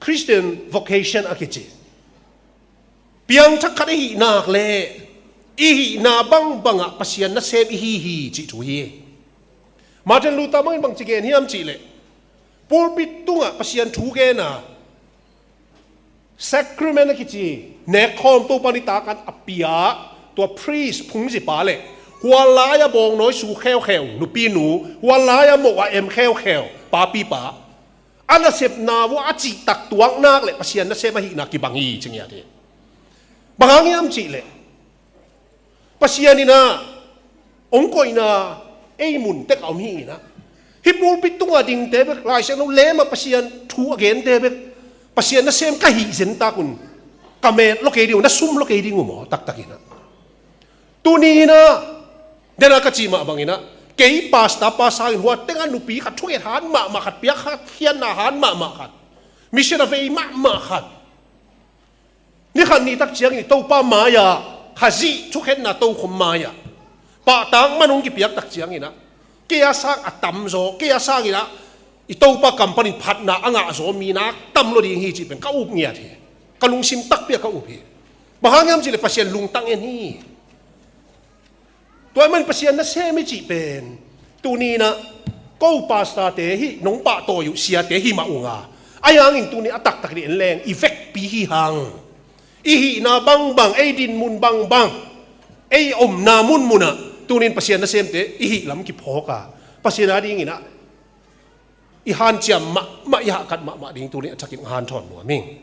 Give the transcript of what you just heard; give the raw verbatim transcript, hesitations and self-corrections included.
Christian vocation a kici piangthak khat i hih nak le i hihna bangbangah Pasian nasem i hi hi cih thu hi. Martin Luther bangin bangci gen hiam cihleh, pulpit tungah Pasian thu gena sacrament a kici nekkhawm Topa nitakan a pia tua priest phungzipa le huan lai-a bawngnawi su kheukheu nupinu, huan lai-a moh a em kheukheu papipa, a nasepna vua a cihtak tuaknak le Pasian nasem ahihna kibang hi ci ngiat hi. Bang hang hiam cihleh, Pasian in ah hong koihna ei mun tek a om hi in ah, hih pulpit tungah dingte bek, Lai Siangtho lemah Pasian thu a gente bek Pasian nasem ka hih zentak un ka met lo kei ding uh, na sum lo kei ding uh maw, taktak in ah. Tuni in ah, dena ka cih mah bangin ah, kei pastor pa sangin hua tengah nupi khat thunget han mahmah khat, piak khat khiatna han mahmah khat, mission a vei mahmah khat, ni khat ni tak ciangin i Topa mai-ah, Khazih thukhenna tokhom mai-ah pahtak man hong kipiak tak ciangin ah, kei a sang a tamzaw, kei a sangin ah i Topa kam panin phatna a ngahzaw mi nak tam lo ding hi cih pen ka up ngiat hi. Ka lungsim takpi ah ka up hi. Bang hang hiam cihleh Pasian lungtang en hi. Tua ahih manin Pasian nasem i cih pen tuni in ah ko pastorte hih nong pahtawi uh siate hi mah ung a, ahi hangin tuni a taktak in en leng i vekpi hi hang. I hihna bangbang, ei dinmun bangbang, ei omna munmunah tunin Pasian nasemte i hih lam kiphawk a, Pasian a dingin ah i hanciam mahmah, i hahkat mahmah ding tunin a thakin hanthawn nuam ing.